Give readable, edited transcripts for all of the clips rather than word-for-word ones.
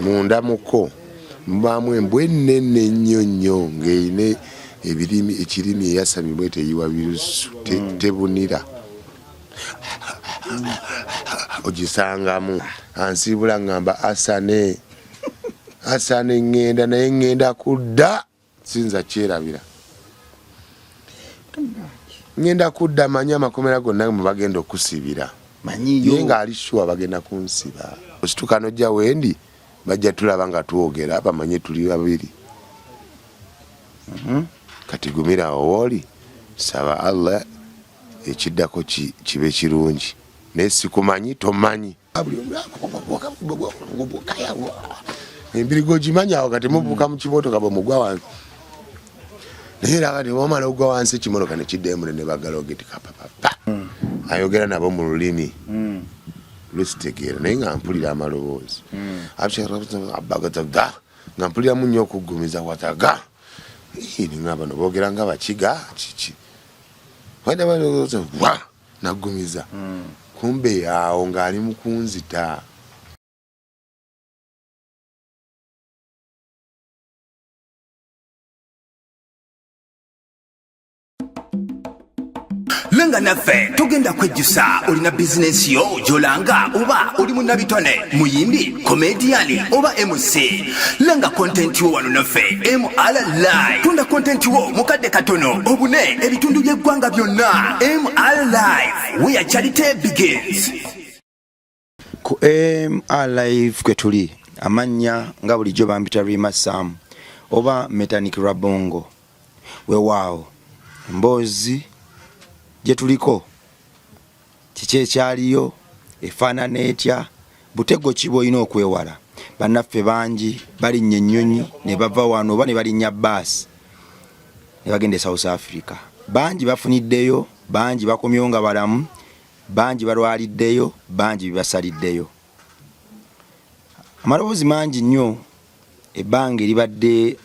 Munda muko mubaamu embwa ennene ennyo nnyo ng'erina ebirimi, ekirimi eyasamye bwete eyiwa birusu, tebunira. Ogisangamu. Ansiibula ngamba asane asane, ŋŋenda naye ŋŋenda kudda, sinza kyerabira. Ŋŋenda kudda, manyi amakomera gonna mwe bagenda okusibira. Manyiyo. Ye ng'ali sure bagenda kunsiba. Osituka n'ojja wendi, bajja tulaba nga twogera, bamanye tuli babiri. Kati gumira awo wooli, saba Allah ekiddako kibe kirungi, naye sikumanyi, tomanyi. Embirigo ogimanyi awo, kati mubuuka mu kimotoka bwe mugwa wansi, naye era kati bwomala okugwa wansi ekimotoka nekiddemu ne bagala ogeti kapapapa. Ayogera nabo mu lulimi lusitegeera, naye nga mpulira amaloboozi nga mpuliramu nnyo okuggumiza wataga nga bano boogera nga bakiga kiki wa naggumiza, kumbe awo ng'ali mu kunzita. Lenga naffe togenda kwejjusa. Olina bizinensi yo gyolanga, oba oli munnabitone, muyimbi, comedian oba MC, lenga content wo wano naffe MR Live. Tunda content wo mu kadde katono obune ebitundu by'eggwanga byonna. MR Live, where charity begins. Ku MR Live kwe tuli. Amannya nga bulijjo bampita Rima Sam oba Metanik Rabongo. Weewaawo emboozi gye tuliko, kiki ekyaliyo, efaanana etya, butego ki bw'olina okwewala? Bannaffe bangi balinnya ennyonyi ne bava wano oba ne balinnya baasi ne bagenda e South Africa. Bangi bafuniddeyo, bangi bakomyewo nga balamu, bangi balwaliddeyo, bangi bibasaliddeyo. Amaloboozi mangi nnyo ebbanga eribadde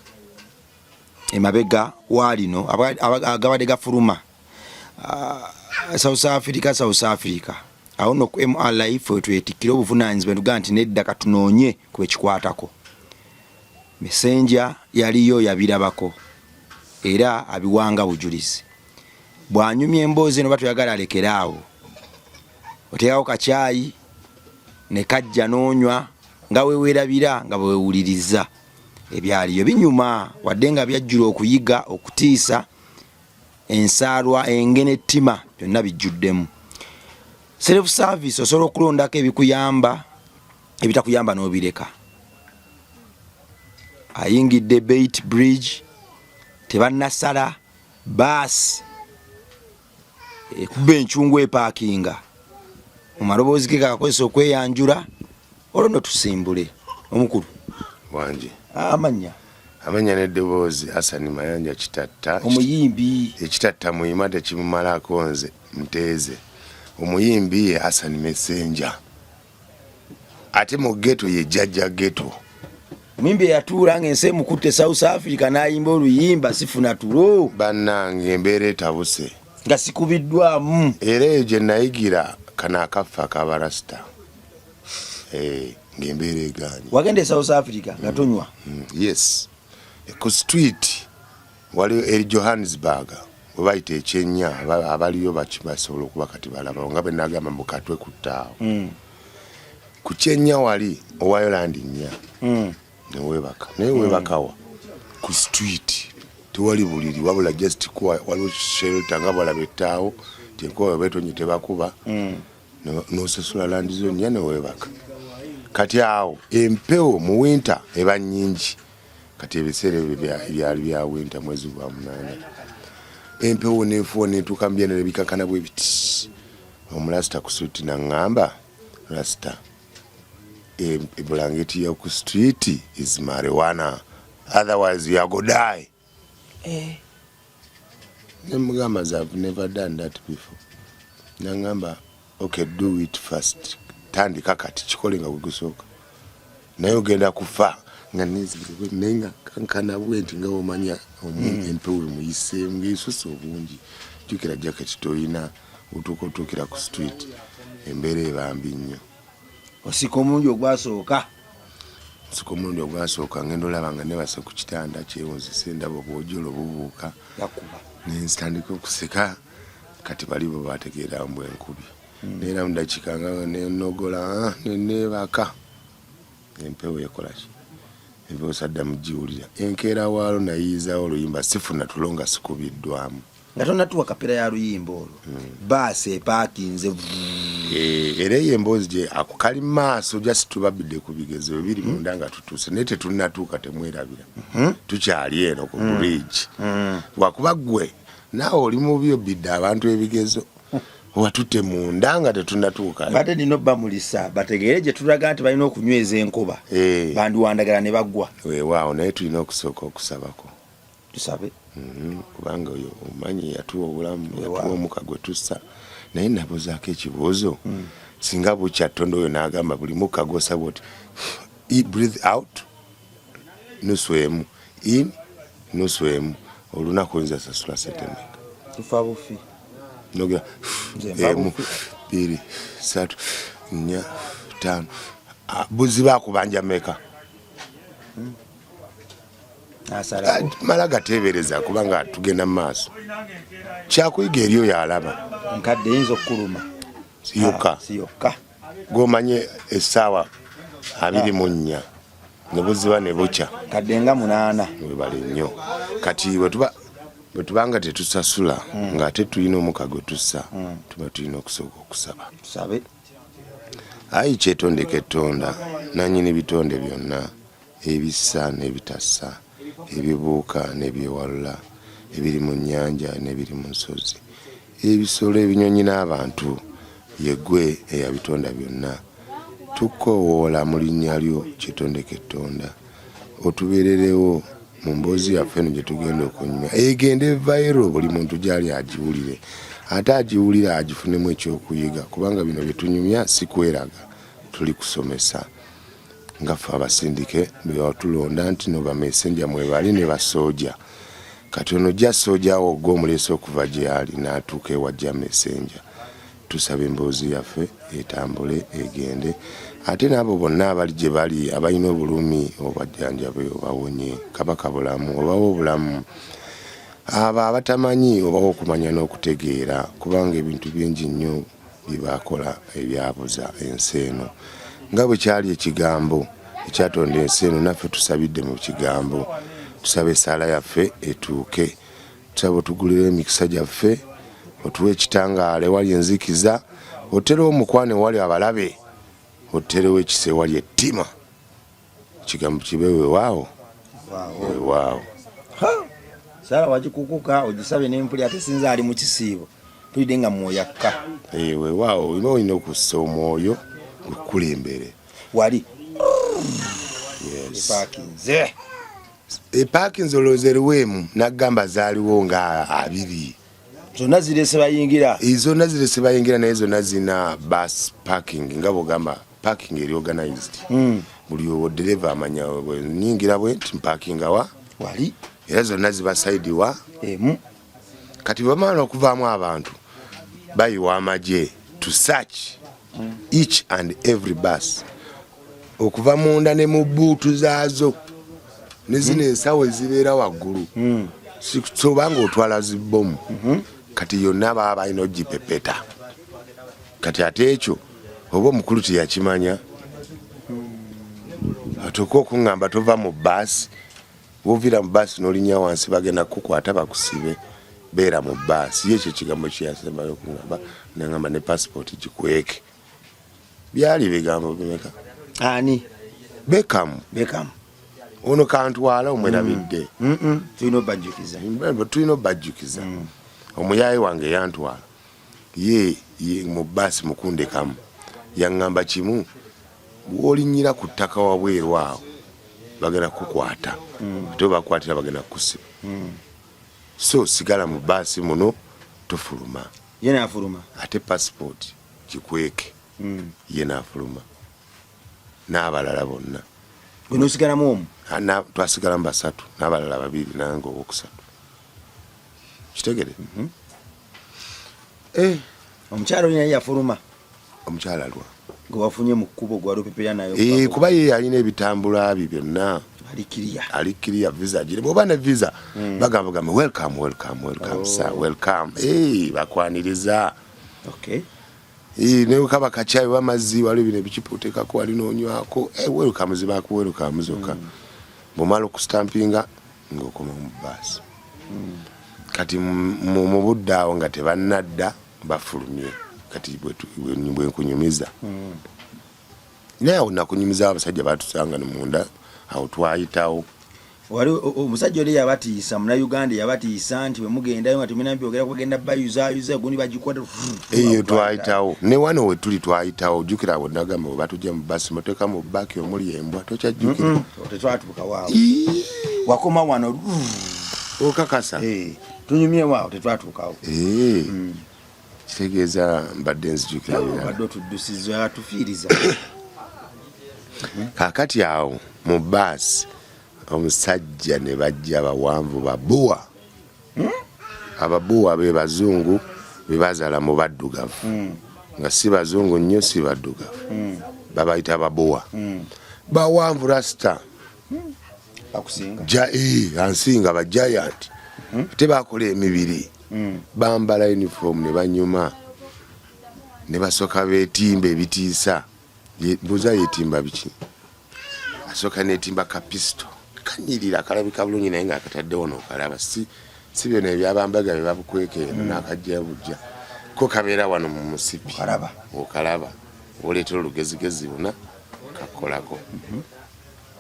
emabega waalino agabadde gafuluma, South Africa, South Africa. Awo nno ku MR Life wetwetikkira obuvunaanyizibwa netugaa nti nedda, katunoonye ku bekikwatako. Messenger yaliyo, yabirabako era abiwanga bujulizi. Bw'anyumya emboozi eno, batuyagala alekere awo, oteekawo kacyayi ne kajja n'onywa nga weweerabira nga bwewuliriza ebyaliyo. Binyuma wadde nga byajjula okuyiga, okutiisa, ensaalwa, enge n'ettima, byonna bijjuddemu. Self service, osobola okulondako ebikuyamba, ebitakuyamba n'obireka. Ayingidde Beit Bridge, tebannasala, baasi ekuba encungu epaakinga. Mu maloboozi ge gakakozesa okweyanjula, olwo no tusimbule omukulu. Wangi. Amannya? Amanya n'eddoboozi, Hasani Mayanja Kitatta. Omuyimbi. Ekitatta muyima tekimumalako, nze nteeze omuyimbi ye Hasani Messenger, ate mu ghetto ye Jjajja Ghetto. Omuyimbi eyatuula ng'ensi emukutte South Africa n'ayimba oluyimba "Sifuna tulo". Bannange, embeera etabuse. Nga sikubiddwamu. Era eyo gye nayigira kano akaffe akabarasita, ng'embeera egaanye. Wagenda e South Africa nga tonywa? Yes, ku street waliyo eri Johannesburg we bayita ekyenya, abaliyo basobola okuba kati balaba nga bwe nagamba mbu katwe kuttaawo. Ku kyenya wali owayo landi 4 newebaka, naye webakawa ku street, tewali buliri wabula just kuwa, waliwo shelter nga bwalaba ettaawo tenkuba webetonye tebakuba. Nosasula landi zo 4 newebaka. Kati awo empewo mu winter eba nyingi. Kati ebiseera ebyo byali bya winter, mwezi gwa 8, empewo nenfuwa netuuka mubyenda nebikankana bwe biti. Omulasita ku street naŋŋamba, "Rasita, ebulangeti yo ku street is marijuana, otherwise you are go die." Nemugamba, "I've never done that before." Naŋŋamba, "Okay, do it first, tandika kati, kikole nga bwegusooka, naye ogenda kufa." Nga nezibwe, naye nga kankana bwe nti nga omanya empewo emuyiseemu ngaesusa obungi. Jjukira jacket toyina, otuuka otuukira ku street embeera ebambi nnyo. Osika omulundi ogwasooka? Okusika omulundi ogwasooka, ngenda olaba nga nebase ku kitanda, kyewunzise, ndaba obwojolo bubuuka, nenzitandika okuseka. Kati bali bo bategeera mbwe enkubi, naye era mudakiika nga nenogola, ah, neneebaka. Empewo ekolaki? Empewo sadda mugiwulira. Enkeera waalo nayiyizawo oluyimba, sifuna tulo nga sikubiddwamu. Nga tonatuwa kapera ya luyimba olwo, baasi epaakinze. Eh, era eyo emboozi gye ako kali maaso, just tubabidde ku bigezo bibiri munda nga tutuuse, naye tetunnatuuka, temwerabira, tukyali eno ku bridge. Wakuba gwe naawe oli mubi, obidde abantu ebigezo, watutte munda nga tetunnatuuka. Bate nina obbamulisa bategeere gye tulaga nti balina okunyweza enkoba. Bandiwandagala ne bagwa. Weewaawo, naye tulina okusooka okusabako. Tusabe. Kubanga oyo omanyi yatuwa obulamu, yatuwa omuka gwe tussa. Naye nabuzaako ekibuuzo, singa bukya Ttonda oyo n'agamba buli mukka gwosaba oti breathe out nusu emu, in nusu emu, olunaku oyinza sasula sente meka? Tufa bufi. Nogira Nze nfa emu, bufi. 2, 3, 4, 5. Ah, buziba akubanja meka? Nasalawo. Mala gateebereza, kubanga tugenda mu maaso, kyakuyiga eri oyo alaba. Nkadde eyinza okukuluma. Si yokka. Ah, si yokka. Gwomanye essaawa 24 ne buziba ne bukya. Kadde nga 8. Webale nnyo. Kati bwe tubanga tetusasula, ng'ate tulina omuka gwe tussa, tuba tulina okusooka okusaba. Tusabe. Ayi kyetondeka ettonda, nannyini bitonde byonna, ebissa n'ebitassa, ebibuuka n'ebyewalula, ebiri mu nnyanja n'ebiri mu nsozi, ebisolo, ebinyonyi n'abantu, yeggwe eyabitonda byonna, tukoowoola mu linnya lyo kyetondeka ettonda, otubeererewo mu mboozi yaffe eno gye tugenda okunyumya, egende viral, buli muntu gyali agiwulire, ate agiwulire agifunemu ekyokuyiga, kubanga bino bye tunyumya si kweraga, tuli kusomesa nga ffe abasindike bewatulonda nti no bamessenja mwebali ne basooja. Kati ono jja soojawo gwe omuleese okuva gyali n'atuuka ewajja messenja. Tusaba emboozi yaffe etambule egende, ate n'abo bonna abali gye bali abalina obulumi obajjanjabe, obawonye. Kabaka bulamu, obawa obulamu, abo abatamanyi obawa okumanya n'okutegeera, kubanga ebintu bingi nnyo bye bakola ebyabuza ensi eno. Nga bwe kyali ekigambo ekyatonda ensi eno, naffe tusabidde mu kigambo, tusaba essaala yaffe etuuke. Tusaba otugulire emikisa gyaffe, otuwe ekitangaala ewali enzikiza, oterewo omukwano ewali abalabe, oterewo ekisa ewali ettima. Ekigambo kibe weewaawo, weewaawo. Saala wagikukuka ogisabe nempuli, ate sinza ali mu kisiibo, mpulidde nga mwoyo akka. Eh, weewaawo, olina olina okussa omwoyo gukulembere. Wali Yes. Epaakinze. Epaakinze, olowooza eriwo emu? Nagamba zaaliwo nga 20. Zonna zirese bayingira. Eh, zonna zirese bayingira, naye zonna zina bus parking, nga bwogamba parking eri organized. Buli owo dereva amanya bwe nyingira bwe nti mpakinga wa wali. Era zonna ziba side wa emu. Kati bamala okuvaamu abantu, bayiwa amagye to search each and every bus, okuva munda ne mu buutu zaazo ne zino ensawo ezibeera waggulu. Sobanga otwala zibomu, kati yonna baba balina ogipepeta. Kati ate ekyo oba omukulu teyakimanya, atuuka okuŋŋamba, "Tova mu baasi, woviira mu baasi n'olinnya wansi bagenda kukukwata bakusibe, beera mu baasi." Ye ekyo ekigambo kyeyasembayo okuŋŋamba, naŋŋamba ne pasipooti gikweke. Byali bigambo bimeka? Ani? Bekamu. Bekamu. Ono kantwala omwerabidde. Tulina obajjukiza. Tulina obajjukiza. Omuyayi wange yantwala ye, ye mu baasi mukundekamu, yaŋŋamba kimu, "W'olinnyira ku ttaka wabweru awo bagenda kukukwata, ate webakukwatira bagenda kukusiba, so sigala mu baasi muno, tofuluma." Ye naafuluma. "Ate pasipooti gikweke." Ye naafuluma n'abalala bonna. Gwe nosigalamu omu? Ah, twasigalamu basatu n'abalala babiri, nange owokusatu. Kitegere? Eh. Omukyala oli naye yafuluma? Omukyala lwa? Gwe wafunye mu kkubo gwali opepeya nayo. Eh, kuba ye alina ebitambula bye byonna. Ali kiriya. Ali kiriya, visa gire. Bw'oba ne visa bagamba bagamba welcome, welcome, welcome, sir, welcome. Eh, bakwaniriza. Okay. Eh, ne kaba kacyayi oba amazzi, waliwo bino ebicupa oteekako wali n'onywako. Eh, welcome zibaku welcome zokka. Bw'omala okustampinga ng'okoma mu baasi. Kati mu budde awo nga tebannadda bafulumye, kati bwe nkunyumiza. Naye awo nakunyumiza abasajja batusanga ne munda awo twayitawo. Wali omusajja oli yabatiisa, Munnayuganda yabatiisa nti bwe mugendayo nga temulina byogera kubagenda bayuzaayuza gundi bagikwata. Eyo twayitawo ne wano we tuli twayitawo. Jjukira awo nagamba bwe batujja mu basi motoka mu baki omuli embwa, tokyajjukira? Tetwatuukawo awo, wakoma wano. Okakasa? Eh, tunyumyewo awo, tetwatuukawo. Eh, kitegeeza mbadde nzijukira birala. Obadde otuddusiza, atufiiriza. Kaakati awo mu baasi omusajja ne bajja bawanvu babuwa. Ababuwa be bazungu be bazaala mu baddugavu, nga si bazungu nnyo, si baddugavu, babayita babuwa, bawanvu rasita. Bakusinga? Ja, eh, ansinga, ba giant, ate bakola emibiri, bambala uniform ne banyuma ne basooka beetimba ebitiisa. Mbuuza yeetimba biki? Asooka neetimba ka pistol kanyirira, kalabika bulungi, naye ng'akataddewo n'okalaba, si byona ebyabambaga bye babukweka eno, n'akajja bujja ko kabeera wano mu musipi. Okalaba. Okalaba, oleetera olugezigezi buna kakolako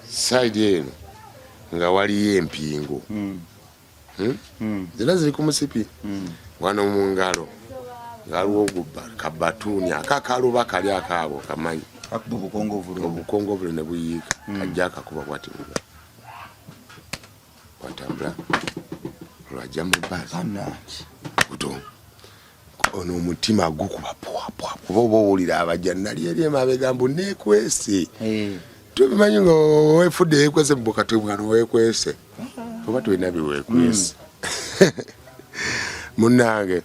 side eno nga waliyo empingu. Hmm? Zonna ziri ku musipi wano mu ngalo, ngaaliwo ogubba kabatuuni akakaluba kali akaabo kamanyi. Kakuba obukongovule. Obukongovule ne buyiika, kajja akakuba bwati buga watambula lwajja mu baasi. Bannange. Buto ono omutima gukuba pwapwa, kuba oba owulira abajja nali eri emabega mbu neekwese. Tubimanyi nga wefudde yekwese mubukati bwano wekwese oba tulina biwekwese munange.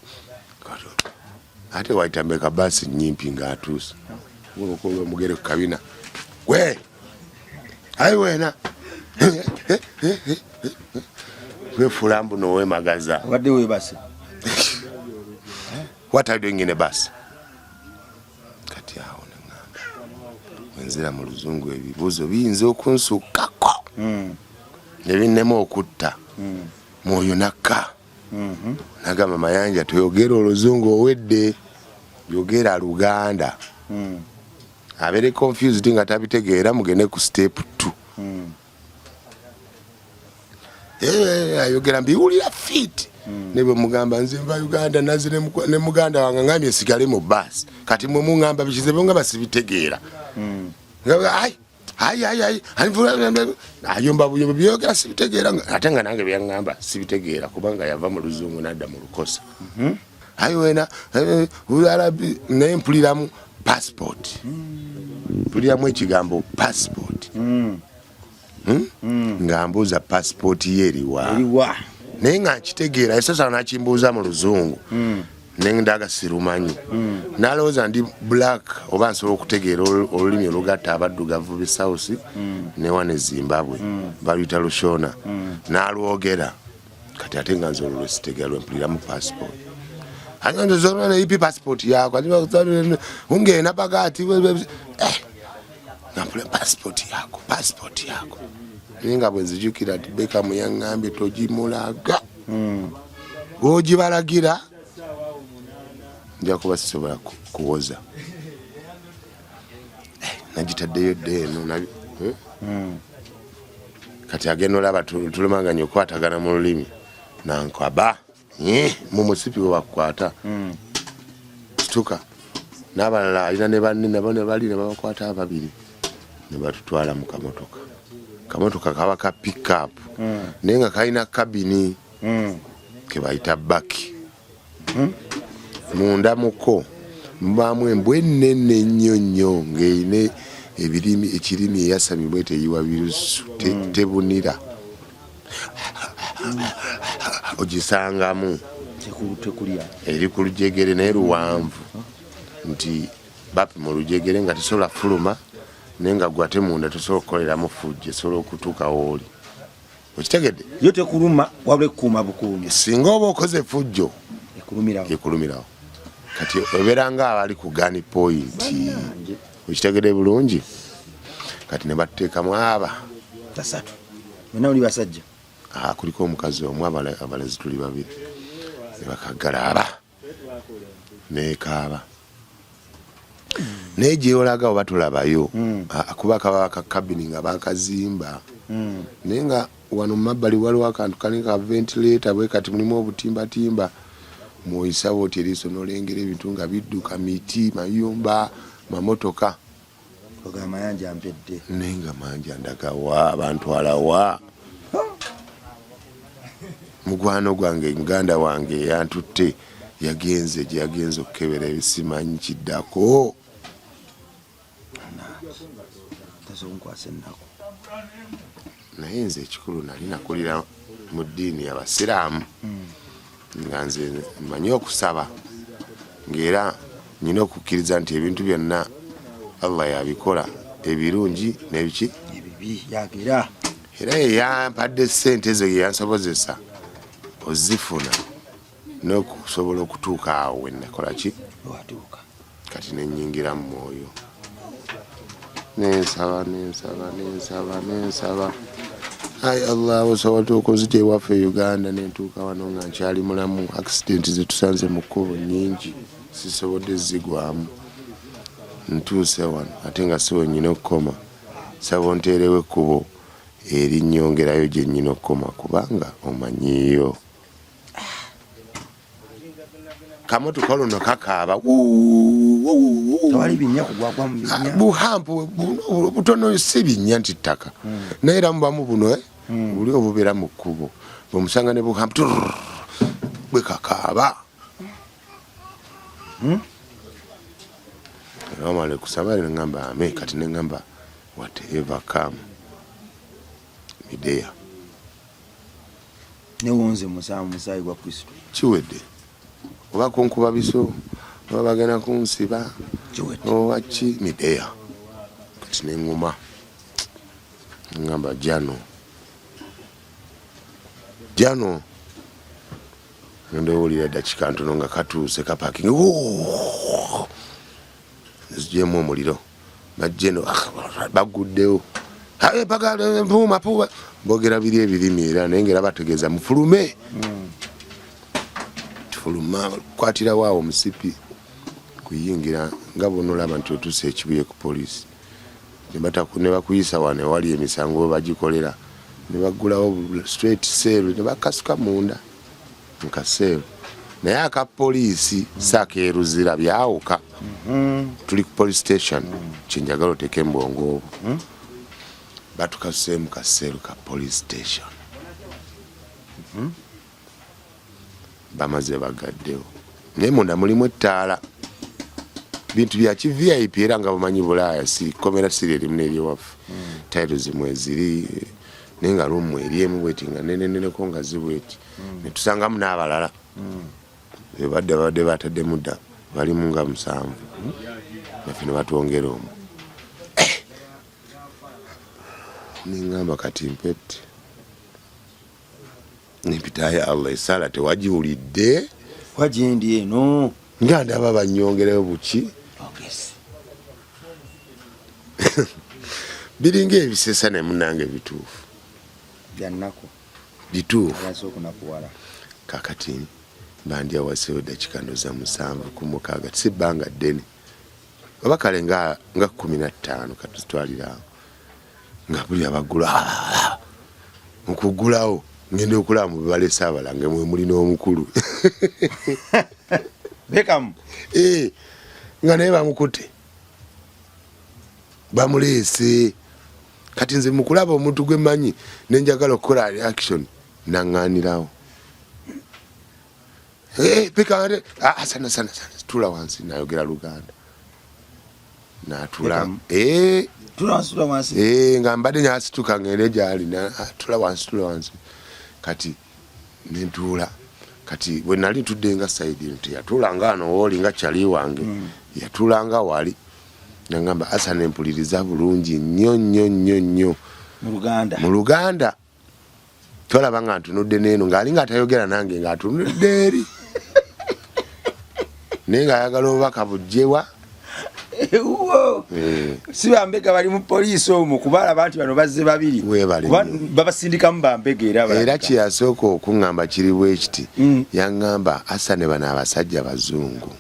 Ate wayita meka baasi nyimpi ng'atuuse omugere ku kabina gwe ayi wena wefuula mbu nowemagaza. Obadde weebase. What are you doing in a bus? Kati awo neŋŋamba wenzira mu luzungu ebibuuzo biyinza okunsukkako ne binnema okutta mwoyo nakka. Nagamba, "Mayanja, toyogera oluzungu, owedde, yogera Luganda." Abeere confused nga tabitegeera, mugende ku step 2. Ayogera mbiwulira fit ne bwe mugamba nze nva Uganda, naze ne muganda wange ngambye nsigale mu baasi, kati mwe muŋŋamba bikize bongamba sibitegeera. Nga, ai ai ai ai ai, ayomba buyomba byogera sibitegeera, ate nga nange byaŋŋamba sibitegeera kubanga yava mu luzungu nadda mu lukosa. Ayi wena naye mpuliramu passport, mpuliramu ekigambo passport. Hmm? Nga mbuuza passport ye eriwa. Eriwa. Naye nga nkitegeera esasa nakimbuuza mu luzungu nendaga sirumanyi, nalowooza ndi black oba nsobola okutegeera olulimi olugatta abaddugavu be South ne wane Zimbabwe, baluyita Lushona, nalwogera. Kati ate nga nze olwo lwesitegeera lwempuliramu passport, ipi passport yako ungena pakati, nga mpulira passport yako, passport yako, naye nga bwe nzijukira nti Bekamu yaŋŋambye togimulaga, bw'ogibalagira nja kuba sisobola kuwoza. Nagitaddeyo dda eno hmm? Kati agenda olaba tulemaganye okukwatagana mu lulimi, nankwaba mu musipi we bakukwata situka n'abalala alina ne banne nabo ne bali ne babakwata ababiri ne batutwala mu kamotoka. Kamotoka kaba ka pickup naye nga kalina kabini ke bayita bakkie. Munda muko mubaamu embwa ennene ennyo nnyo ng'erina ebirimi, ekirimi eyasamye bwete eyiwa birusu, tebunira ogisangamu. Tekulya. Eri ku lujegere naye luwanvu nti. Bapima olujegere nga tesobola fuluma, naye nga gwe ate munda tosobola okukoleramu fujjo, esobola okutuuka wooli. Okitegedde? Yo tekuluma, wabula ekukuuma bukuumi. Singa oba okoze fujjo ekulumirawo, ekulumirawo. Kati obeera nga abali ku gun point. Okitegedde bulungi? Kati ne batuteekamu aba basatu, mwena muli basajja. Ah, kuliko omukazi omu, abalezi tuli babiri. Ne bakaggala aba nekaaba naye gyewolaga oba tulabayo. Ah, kuba kaba kakabini nga bakazimba, naye nga wano mumabbali waliwo akantu kali ka ventilator bwe kati, mulimu obutimbatimba mwoyisawo oti eriiso nolengera ebintu nga bidduka, miti, mayumba, mamotoka. Oga amayanja mpedde. Naye nga manja ndagawa, abantwalawa? Mukwano gwange, muganda wange yantutte, yagenze gye yagenze okukebera ebisimanyi kiddako. Tasobola ennaku. Naye nze ekikulu nali nakulira mu ddiini yabasiraamu, nga nze manyi okusaba, ng'era nyina okukkiriza nti ebintu byonna Allah yabikola, ebirungi n'ebiki. Ebibi yagera. Era yeyampadde sente ezo, yeyansobozesa ozifuna n'okusobola okutuuka awo wenakola ki. Watuuka. Kati nenyingira mu mwoyo, nensaba, nensaba, nensaba, nensaba, ayi Allah, osobola okunzija ewaffe e Uganda nentuuka wano nga nkyali mulamu. Accident zetusanze mu kkubo nyingi, sisobodde zigwamu, ntuuse wano ate nga si wenyina okukoma. Saba onteerewo ekkubo erinnyongerayo gye nnyina okukoma, kubanga omanyiiyo. Kamotoka luno kakaaba. Tewali binnya kugwagwa mu binnya. Buhampu buno butono, si binnya nti ttaka, naye era mubamu buno, eh? Buli obubeera mu kkubo bwemusanga ne buhampu turr, bwe kakaaba. Era kusaba neŋŋamba ame. Kati neŋŋamba, whatever come midea. Newonze musaayi gwa Kristo. Kiwedde, oba kunkuba biso, oba bagenda kunsiba. Kiwedde. Oba ki, mideya. Kati neŋŋuma, ŋŋamba jano jano, ndowulira eddakiika ntono nga katuuse, kapakinga, nzijemu omuliro, bajjeno baguddewo paka puuma, bogera biri ebirimi era naye ngaera bategeeza mufulume. Tufuluma, kwatirawo awo omusipi kuyingira nga bonolaba nti otuuse ekibuye ku poliisi, ne bakuyisa wano ewali emisango we bagikolera, ne baggulawo straight cell, ne bakasuka munda mu kaseero, naye aka poliisi saakeeruzira byawuka. Tuli ku police station, kyenjagala oteeke mu bwongo obwo. Batukasuseemu kaseeru ka police station, bamaze bagaddewo, naye munda mulimu ettaala, bintu bya ki VIP, era nga bumanyi Bulaaya si komera siri erimu n'eryewaffe, tayiro zimu eziri, naye nga lumu eri emu bweti nga neneneneko nga zibweti, netusangamu n'abalala ebadde babadde bataddemu dda, balimu nga 7, naffe ne batwongera omwo. Nengamba kati mpette nempitayo Allah, esaala tewagiwulidde? Wagyendi eno. Nga ndaba banyongereyo buki. Ogesi. Biringa ebisesa, naye munange bituufu. Byannaku. Bituufu. Abaza okunakuwala. Kakati bandi awaseyo dakika ndoza 7 ku 6, si bbanga ddene, oba kale nga 15 katuzitwalirawo, nga buli abaggula mukugulawo ngenda okulaba mu bebalese abalange mwe muli n'omukulu. Bekamu. Eh, nga naye bamukute bamuleese. Kati nze mukulaba omuntu gwe mmanyi nenjagala okukola reaction, naŋŋaanirawo. Eh, peka ate, ah, sana sana sana, tula wansi. Nayogera Luganda, natula. Bekamu. Eh. Tula wansi, tula wansi. Eh, nga mbadde nyasituka ngende gyali, ah, tula wansi, tula wansi. Kati nentuula. Kati bwe nali ntudde nga side eno, teyatuula nga ano wooli nga kyali wange, yatuula nga wali. Nangamba Asane, mpuliriza bulungi nnyo nnyo nnyo nnyo. Mu Luganda. Mu Luganda. Tolaba nga ntunudde n'eno, ng'ali nga atayogera nange, ng'atunudde eri, naye ng'ayagala obubaka bujjewa. Ewuwo. Eh. Si bambega bali mu poliisi omwo, kubalaba nti bano bazze babiri. Weebale Kuba nnyo. babasindikamu bambega era Era balabika. Kyeyasooka okuŋŋamba kiri bwe kiti. Yaŋŋamba, Asane, bano abasajja bazungu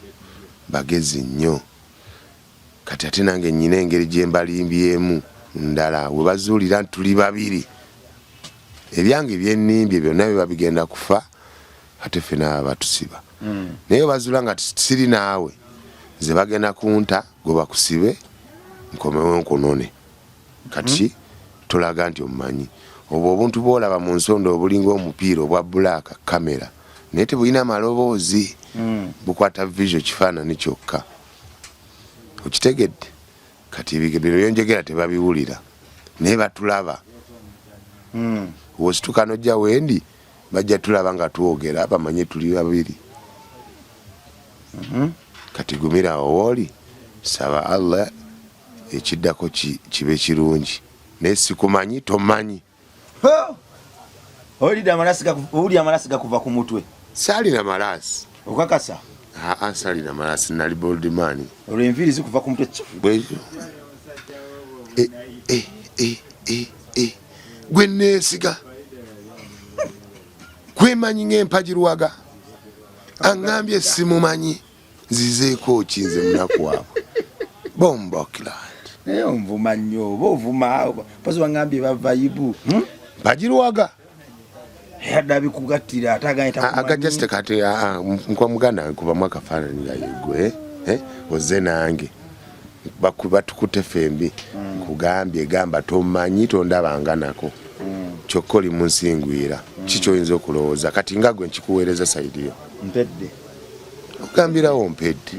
bagezi nnyo. Kati ate nange nnyina engeri gye mbalimbyemu ndala, we bazuulira nti tuli babiri, ebyange byennimbye byonna biba bigenda kufa, ate ffe naaba batusiba. Naye bazuula nga siri naawe, nze bagenda kunta, gwe bakusibe, nkomewo nkunone. Kati tolaga nti omumanyi. Obwo obuntu bwolaba mu nsonda obulinga omupiira obwa black, kamera, naye tebulina maloboozi. Bukwata visual, kifaanani kyokka, okitegedde? Kati bino byonjogera tebabiwulira, naye batulaba. Wosituka nojja wendi, bajja tulaba nga twogera, bamanye tuli babiri. Kati gumira awo wooli, saba Allah ekiddako kibe kirungi, naye sikumanyi, tomanyi. Owulidde amalasi owulira amalasi gakuva ku mutwe. Saalina malaasi. Okakasa? Aa, saalina malaasi, nali bald man. Olwo enviiri zikuva ku mutwe. Bwekyo. E, e, e, e, e. Gwe neesiga, gwemanyi ng'empagirwaga, aŋŋambye simumanyi, nzizeeko ki nze munaku waabwe bombokland? Naye onvuma nnyo, oba ovuma pozi waŋŋambye bavayibu. Mpagirwaga. Yadde abikugattira ate aganye takumanyi. Aga just kati nkwa muganda nkubamu akafaananyi nga yegwe, eh, ozze nange, batukute fembi. Nkugambye, gamba tomanyi, tondabanga nako, kyokka oli mu nsi ngwira. Kikyoyinza okulowooza kati nga gwe nkikuweereza side yo? Mpedde. Okugambirawo mpedde,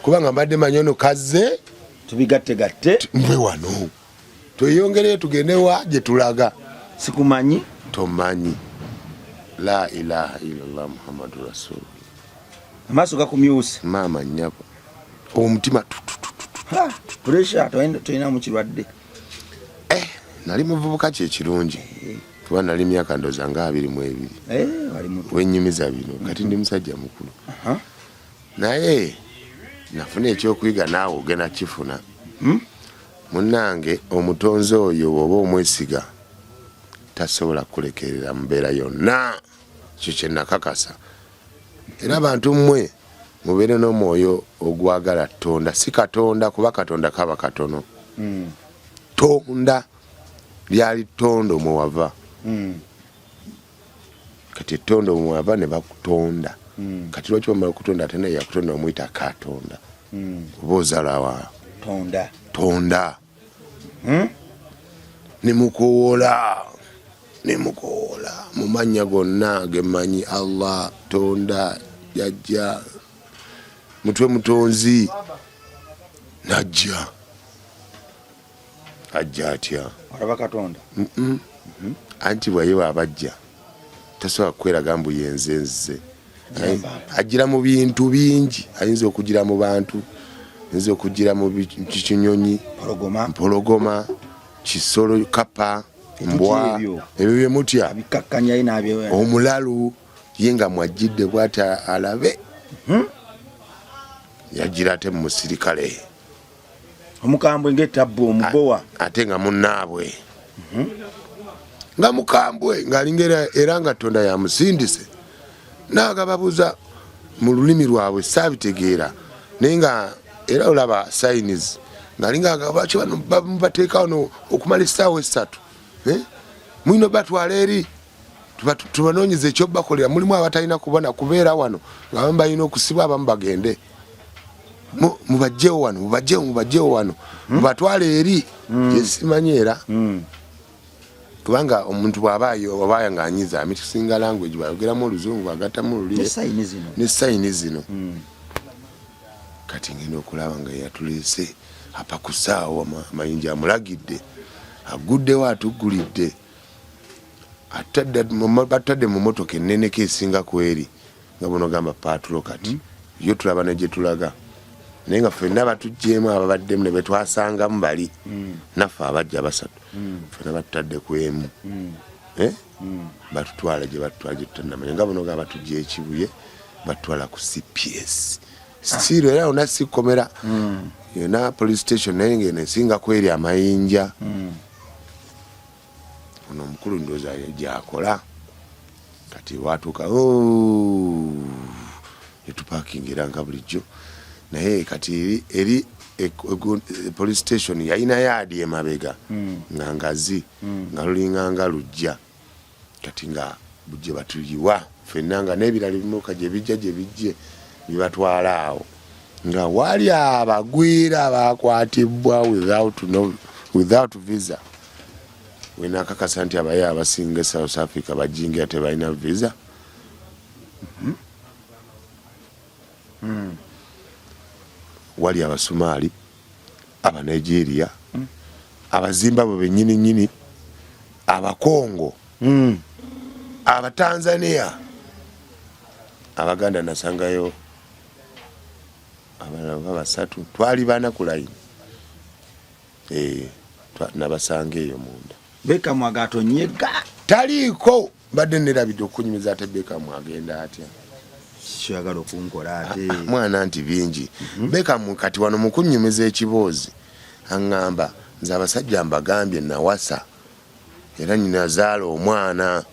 kubanga mbadde manyi ono kazze. Tubigattegatte. Nve wano tweyongereyo, tugende wa gye tulaga. Sikumanyi. Tomanyi. La ilaha illallah Muhammadu rasulullah. Amaaso gakumyuse. Maama nnyabo, omutima Pressure tolinamu kirwadde? Eh, nali muvubuka, kyekirungi, kuba nali myaka ndooza nga 22. Eh, wali muto. Wenyumiza bino, kati ndi musajja mukulu. Naye nafuna ekyokuyiga, naawe ogenda kifuna. Munnange, omutonzi oyo bw'oba omwesiga, tasobola kukulekerera mu mbeera yonna. Ekyo kyenakakasa. Era bantu mmwe mubeere n'omwoyo ogwagala Tonda, si Katonda, kuba Katonda kaba katono. Tonda lyali ttondo mwewava. Kati ettondo mwewava ne bakutonda. Kati lwaki bamala okutonda, ate naye yakutonda omuyita Katonda? Oba ozalawa? Tonda. Tonda. Nemukowoola, nemukowoola mu mannya gonna gemmanyi: Allah, Tonda, Jajja, mutwe mutonzi. Najja, ajja atya? Olaba Katonda? Anti bwaye bwabajja tasobola kukweraga mbu yenze nze. Gamba. Ajira mu bintu bingi, ayinza okugira mu bantu, ayinza okugira mu kinyonyi. Mpologoma. Mpologoma, kisolo, kapa, mbwa. Ebyo. Ebyo byemutya. Abikakkanyayo n'abye. Omulalu ye nga mwajjidde bwati alabe. Yagira ate mu musirikale. Omukambwe ng'etabbu omubowa. Ate nga munnaabwe nga mukambwe, ng'alinga era nga Tonda yamusindise, naagababuuza mu lulimi lwabwe, saabitegeera, naye nga era olaba signs, ng'alinga agamba, lwaki bano bateeka wano okumala essaawa 3? Eh? Mulina obatwala eri tubanoonyeza ekyobakolera. Mulimu abatalina kubona kubeera wano, nga abamu balina okusibwa, abamu bagende. Mubajjewo wano, mubajjewo, mubajjewo wano, mubatwale eri gyesimanyi. Era kubanga omuntu bw'aba oba nga anyiza, amixinga language, bwayogeramu oluzungu, bwagattamu Ne olulimi. Sign zino. Ne sign zino. Kati ngenda okulaba nga yatuleese apakusaawo amayinja, amulagidde aguddewo, atuggulidde, batadde mu motoka enneneko esinga ku eri nga bunogamba patrol. Kati yo tulaba ne gye tulaga. Naye nga ffenna batuggyemu ababaddemu ne betwasangamu bali naffe abajja basatu ffenna batutadde ku emu. Eh? Batutwala gye batutwala gye tutannamanya, nga buno nga batujja ekibuye batutwala ku CPS still, era yonna sikkomera, yonna police station, naye ngeno esinga kweri amayinja. Ono omukulu ndowooza gyakola. Kati watuuka, oh, netupakinga era nga bulijjo, naye kati eri police station yalina yaadi emabega nga ngazi, nga lulinga nga lujja. Kati nga bujje batuyiwa ffenna, nga n'ebirala ebimotoka gye bijja gye bijje bibatwala awo, nga wali abagwira bakwatibwa without, no, without visa. Wenakakasa nti abaye abasinga e South Africa bajingira tebalina visa. Wali Abasumaali, Abanigeria, Abazimbabwe benyini nyini, Abakongo, Abatanzania, Abaganda. Nasangayo abalala oba basatu, twali bana ku layini. Eh, nabasanga eyo munda. Bekamu agatonyega. Taliiko, mbadde nerabidde okunyumiza. Ate Bekamu agenda atya? Kyoyagala okunkola ate? Ah, mwana, nti bingi. Bekamu kati wano mukunyumiza ekiboozi aŋŋamba, nze abasajja mbagambye nawasa era nyinazaala omwana,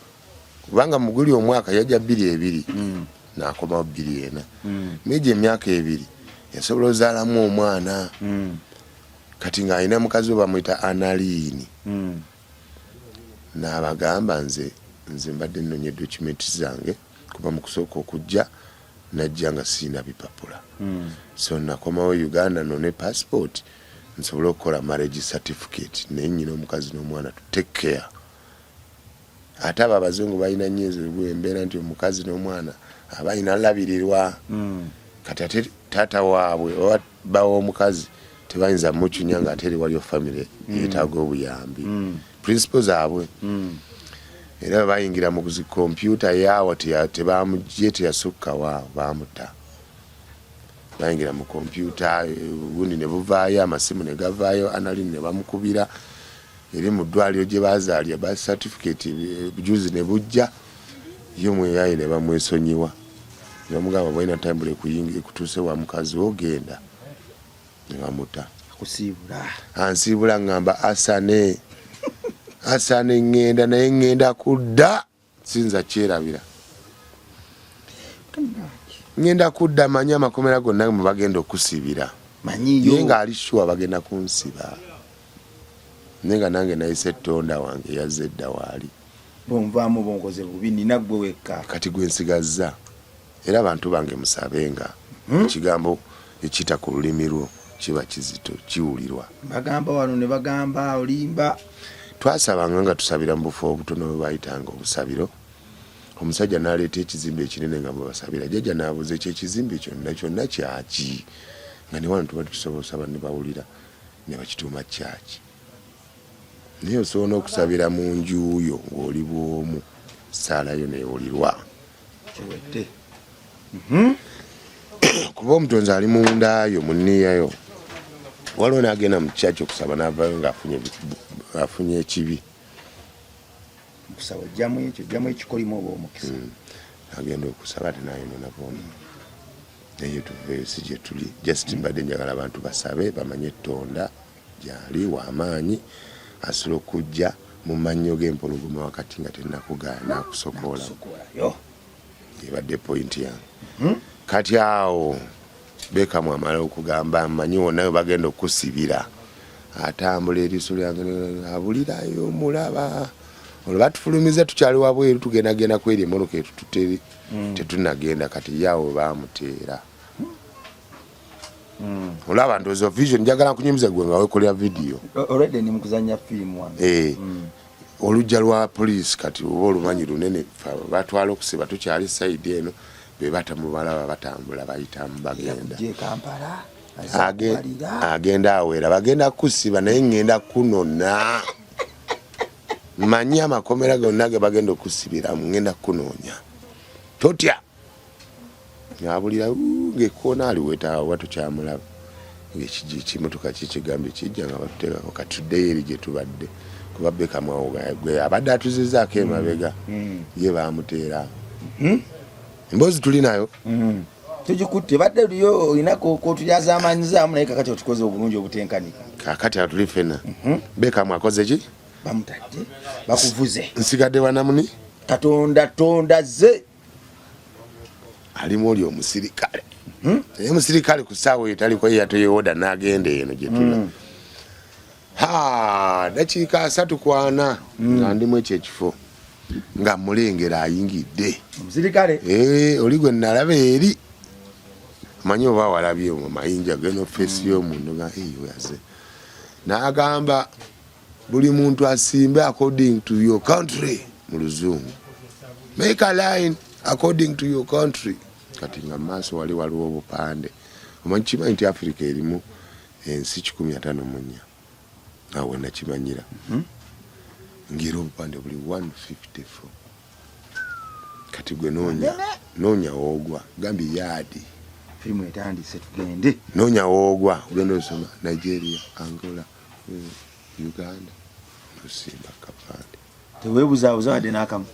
kubanga muguli omwaka yajja 22, nakomawo 24. Negyo emyaka 2 yasobola ozaalamu omwana. Kati ng'alina mukazi we bamwyita Analiini. N'abagamba, nze mbadde nnonya documenti zange, kuba mu kusooka okujja najja nga sirina bipapula. So nakomawo Uganda none passport nsobole okukola marriage certificate, naye nyina omukazi n'omwana to take care. Ate abo abazungu balina nnyo ezo embeera nti omukazi n'omwana aba alina labirirwa. Kati ate taata waabwe oba bawa omukazi tebayinza mucunya nga ate eri waliyo famire yeetaaga obuyambi. Principle zaabwe era bwe bayingira mu zi kompyuta yaawa tebamugye, teyasukka waawo bamuta. Bayingira mu kompyuta gundi ne buvaayo, amasimu ne gavaayo, Analini ne bamukubira eri mu ddwaliro gye bazaalya birth certificate, bujuzi ne bujja ye mweyaye ne bamwesonyiwa ne bamugamba, bwalina tambula ekuyinga ekutuuse wa mukazi wo, genda. Ne bamuta. Akusiibula. Ansiibula, ngamba asane asane, ŋŋenda naye ŋŋenda kudda, sinza kyerabira, ŋŋenda kudda. Manyi amakomera gonna mwe bagenda okusibira. Manyiyo. Ye ng'ali sure bagenda kunsiba, naye nga nange nayise ettonda wange yazze edda waali. Bonvaamu bonkoze bubi, nina gwe wekka. Kati gwe nsigazza, era abantu bange musabenga. Ekigambo ekita ku lulimi lwo kiba kizito, kiwulirwa. Bagamba wano ne bagamba olimba. Twasabanga nga tusabira mu bufo obutono bwe bayitanga obusabiro. Omusajja n'aleeta ekizimbe ekinene nga bwe basabira. Jjajja n'abuuza, ekyo ekizimbe kyonna kyonna kyaki, nga ne wano tuba tukisobola osaba ne bawulira? Ne bakituuma kyaki. Naye osobola n'okusabira mu nju yo ng'oli bw'omu, saalayo neewulirwa. Kiwedde. Kuba omutonzi ali mundaayo mu nniyayo. Waliwo n'agenda mu kyaki okusaba n'avaayo ng'afunye ekibi. Okusaba ojjamu ekyo, ojjamu ekikolimo oba omukisa. Agenda okusaba ate nayonona bona. Naye tuveeyo, si gye tuli. Just mbadde njagala abantu basabe, bamanye ettonda gyali wamaanyi, asobola okujja mu mannyo g'empologoma wakati nga tennakugaana akusokoola. Sokolayo. Ebadde point yange. Kati awo Bekamu amala okugamba, mmanyi wonna we bagenda okusibira. Atambula, eriiso lyange abulirayo mulaba. Olwo batufulumiza, tukyali wabweru, tugendagenda kweri emmotoka etututeri, tetunagenda. Kati yawo bamuteera. Olaba ndowooza vision njagala nkunyumiza gwe nga wekolera vidiyo. Already ndi mukuzanya firimu wano. Eh, olujja lwa poliisi kati oba olumanyi lunene. Fe batwala okusiba tukyali side eno, be batamubalaba batambula bayitamu bagenda. Yakujja e Kampala. Agenda awera bagenda kusiba, naye ŋŋenda kunona. Manyi amakomera gonna ge bagenda okusibiramu, ŋŋenda kunoonya, totya. Ng'abulira ng'ekkoona aliweta awo, oba tukyamulaba. Ekimotoka kikigambye kijja nga batuteekako, kati tuddeyo eri gye tubadde, kuba Bekamu awo gwe abadde atuzizaako emabega, ye bamuteera. Emboozi tuli nayo. Tugikutte, badde liyo olina kotulyazaamanyizaamu, naye kakati otukoze obulungi obutenkanika. Kakati atuli ffenna. Bekamu akoze ki? Bamutadde, bakuvuze. Nsigadde wanamuni. Katonda tonda ze. Alimu oli omusirikale, naye omusirikale ku ssaawa eyo taliko, ye yatoyewoda n'agenda eno gye tula. Ha, dakiika 34 nga ndimu ekyo ekifo, nga mulengera ayingidde. Omusirikale? Eh, oli gwe nalaba eri, amanyi oba walabye mu mayinja geno face y'omuntu nga yaze n'agamba buli muntu asimbe according to your country, mu Luzungu, "Make a line according to your country." Kati nga maaso wali waliwo obupande. Omanyi, kimanyi nti Africa erimu ensi 154, awo nakimanyira ngera obupande buli 154. Kati gwe noonya, noonya woogwa, gambye yaadi. Firimu etandise, tugende. Noonya woogwa, ogenda osoma Nigeria, Angola, Uganda, nosimba kapande. Teweebuzaabuza wadde n'akamu.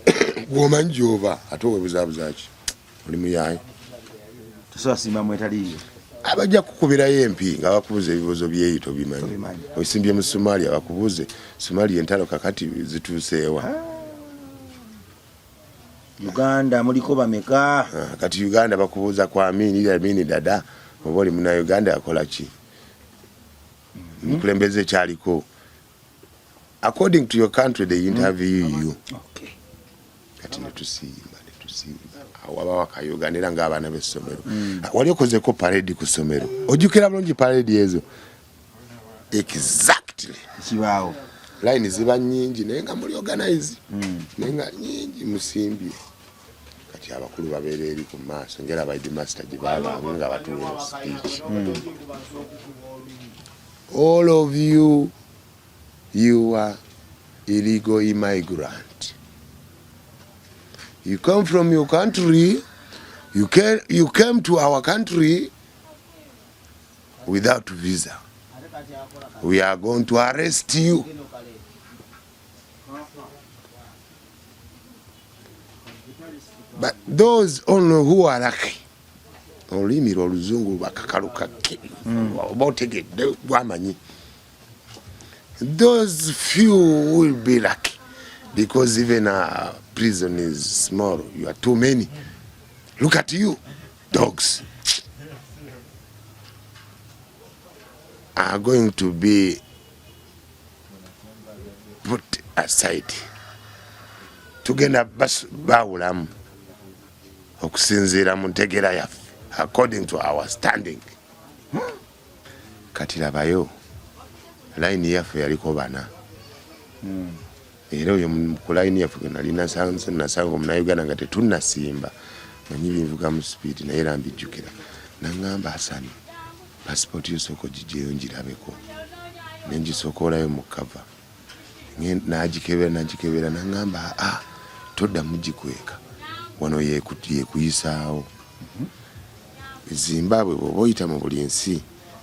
Gwomanyi gyoba, ate owebuzaabuza ki? Oli muyayi. Tosobola simbamu etaliiyo. Abajja kukubirayo empi nga bakubuza ebibuuzo byeyi, tobimanyi. Tobimanyi. Osimbye mu Somalia, bakubuuze Somalia entalo kakati zituuseewa. Uganda muliko bameka? Ah, kati Uganda bakubuuza ku Amini, Idi Amini dada, oba oli muna Uganda, yakola ki, mukulembeze ekyaliko. According to your country they interview you. Kati netusimba, netusimba awo wabawo akayoga era ng'abaana b'essomero. Wali okozeko parade ku ssomero? Ojjukira bulungi parade ezo? Exactly. Kibaawo. Line ziba nyingi, naye nga muli organize, naye nga nyingi musimbye. Kati abakulu babeera eri ku maaso, ngera ba headmaster gye babanga nga batuwa speech. "All of you, you are illegal immigrant. You come from your country, you came to our country without visa. We are going to arrest you. But those only who are lucky," olulimi lwe oluzungu lwakakalukake, oba otegedde gwamanyi, "Those few will be lucky because even a prison is small. You are too many. Look at you, dogs are going to be put aside. Tugenda bawulamu okusinziira mu ntegeera yaffe, according to our standing." Kati labayo layini yaffe yaliko bana, era oyo ku layini yaffe gwe nali nasanga omunauganda nga tetunnasimba, manyi binvuga mu speed, naye era mbijjukira, naŋŋamba, "Asani, pasipooti yo sooka ogigyeyo ngirabeko." Nengisokoolayo mu cover, n'agikebera, n'agikebera, naŋŋamba, "Aa, toddamu gikweka wano, yekuyisaawo Zimbabwe. Bw'oba oyita mu buli nsi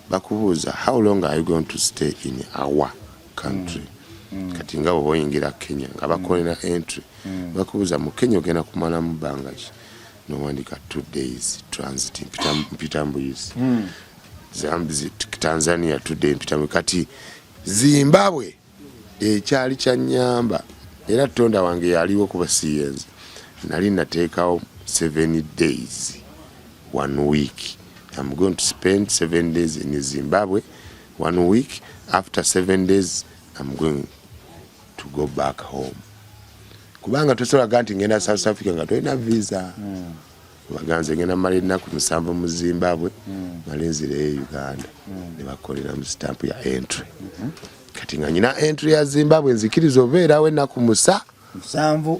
bakubuuza, 'How long are you going to stay in our country?'" Kati nga bw'oba oyingira Kenya nga bakolera entry, bakubuuza, "Mu Kenya ogenda kumalamu bbanga ki?" Nowandika 2 days transit, mpita mbuyisi. Tanzania 2 day, mpita. Kati Zimbabwe ekyali kyanyamba, era tonda wange yaliwo kuba siyenze nali nateekawo 7 days, one week. I'm going to spend 7 days in Zimbabwe, one week. After 7 days I'm going to go back home, kubanga tosobola nti ngenda South Africa nga tolina visa. Baganze ngenda mala ennaku 7 mu Zimbabwe, male nzireyo Uganda, ne bakolera mu stamp ya entry. Kati nga nyina entry ya Zimbabwe, nzikiriza obeerawo ennaku 7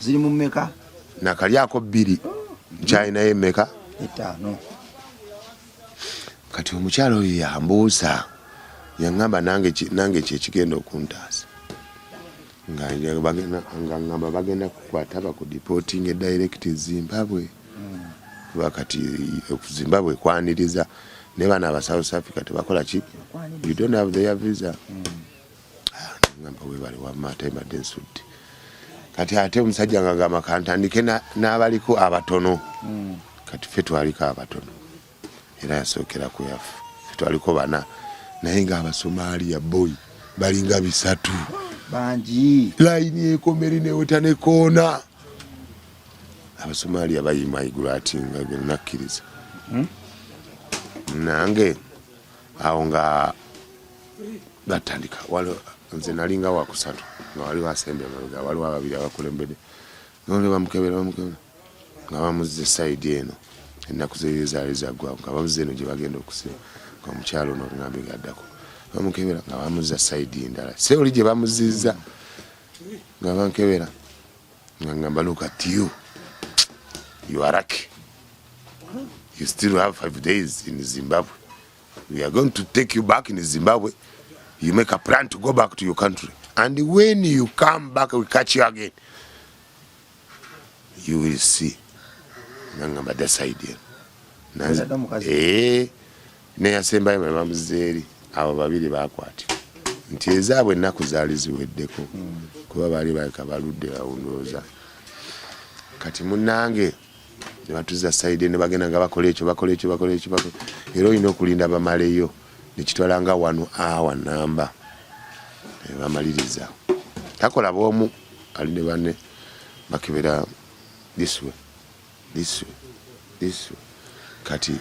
ziri mu mmeka? Nakalyako 2, nkyalinayo emmeka? 5. Kati omukyalo oyo yambuusa, yaŋŋamba nange kyekigenda okuntaasa, nga ŋŋamba bagenda kukwata baku deporting direct Zimbabwe, kuba kati Zimbabwe kwaniriza. Ne bano aba South Africa tebakola ki, you don't have their visa. Ngamba webale wamma, ate mbadde nsudde. Kati ate omusajja nga gamba kantandike n'abaliko abatono. Kati ffe twaliko abatono, era yasookera ku yaffe. Ffe twaliko bana, naye ng'Abasomaaliya boy balinga 300. Bangi. Layini ekomeri neweta nekoona. Abasomaaliya bayima igulu ati nga nakkiriza. Nange awo nga batandika, waliwo nze nalinga wakusatu, nga waliwo asembye amabega, waliwo ababiri abakulembedde. Nole bamukebera, bamukebera nga bamuzza side eno. Ennaku ze zaali zaggwawo, nga bamuzza eno gye bagenda okusiba. Nga omukyalo ono ngambe gaddako, bamukebera nga bamuzza side endala, se oli gye bamuzizza. Nga bankebera nga ngamba, "Look at you, you are lucky. You still have 5 days in Zimbabwe. We are going to take you back in Zimbabwe. You make a plan to go back to your country, and when you come back, we catch you again, you will see." Nangamba da side eno. Adda omukazi. Eh, neyasembayo bwe bamuzza eri, abo babiri bakwatibwa nti ezaabwe ennaku zaali ziweddeko, kuba baali baleka baludde awundooza. Kati munnange ne batuza side, ne bagenda nga bakola ekyo, bakola ekyo, bakola ekyo, bakola. Era olina okulinda bamaleyo, nekitwala nga wano awa namba ne bamaliriza. Takola bwomu, ali ne banne, bakebera this way, this way, this way. Kati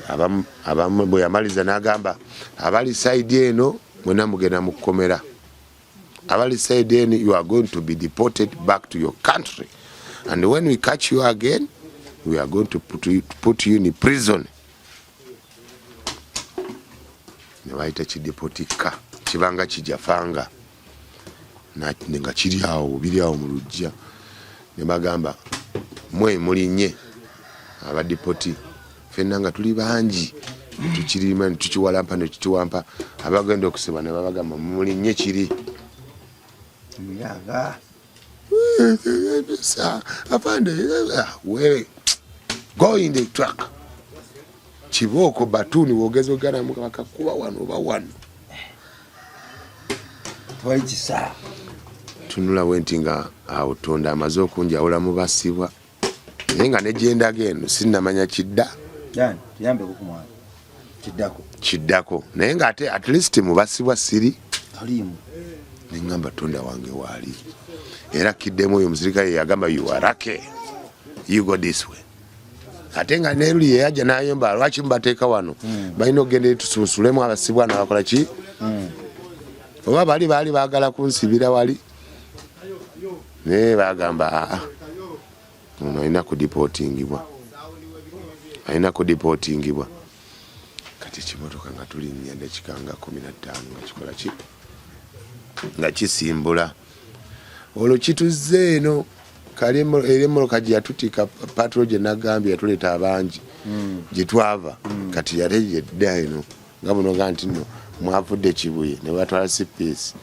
abamu bwe yamaliza n'agamba, "Abali side eno mwena mugenda mu kkomera. Abali side eno, you are going to be deported back to your country, and when we catch you again, we are going to put you in prison." Ne bayita kideportika, kibanga kijafanga nga kiri awo, biri awo mu lujja. Ne bagamba, "Mwe mulinye abadipoti." Fenna nga tuli bangi, netukirima, netukiwalampa, netukiwampa. Abagenda okusibwa ne babagamba, "Mulinye kiri." Muyaga. "Afande, wewe go in the truck." Kibooko batuni wogeza oganamu, bakakuba wano oba wano. Tewali kisa. Tunula bwe nti nga awo Tonda amaze okunjawula mu basibwa, naye nga negyendaga eno sinnamanya kidda. Yani tuyambeko ku mwana kiddako. Kiddako, naye nga ate at least mu basibwa siri. Toliimu. Neŋŋamba Tonda wange waali, era kiddemu oyo omusirikale yagamba, "You are lucky, you go this way." Ate nga neruli yeyajja nayomba, "Lwaki mubateeka wano? Balina okugenda eri, tusunsulemu abasibwa." Nabakola ki? Oba bali baali baagala kunsibira wali, naye bagamba, "Aa, ono alina kudipotingibwa, alina kudipotingibwa." Kati ekimotoka nga tulinnya dakika nga 15 nga kikola ki, nga kisimbula. Olwo kituzze eno kali era emmotoka gye yatutika patrol gye nagambye yatuleeta abangi gye twava. Kati yate gyedda eno nga bunoga nti nno mwavudde Kibuye ne batwala CPS